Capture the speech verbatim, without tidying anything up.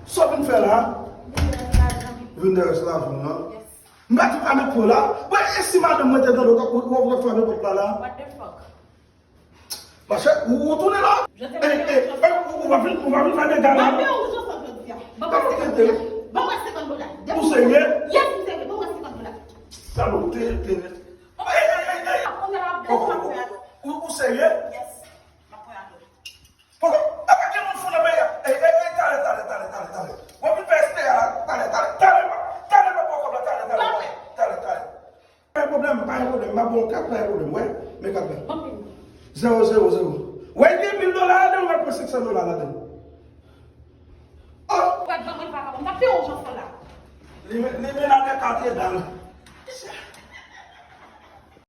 Sa w vin fè la? Vin dèyè lajan m nan. M pa di pa met pran la. Mwen, e si madanm mwen te tande w, w ap frape pòt la la? Mache, ou, ou tounen la? E, e, e, ou, ou pa vin, ou pa vin fè dega la? Ou serye? Sa bon, te, te. Ou, ou serye? Poko, e pa gen moun fou nan peyi a. Ey, ey, ey, talè, talè, talè, talè, talè. W ap vin fè S P A la, talè, talè, talè, talè, talè, pa pran kòb la, talè, talè, talè, talè, talè. Pa gen pwoblèm, pa gen pwoblèm, m ap ba w kat, pa gen pwoblèm, wè, men kat la. Zewo, zewo, zewo. Wè, gen mil dola ladan, ou mèt pran senk san dola ladan. Oh! Li, li menm avèk kat la.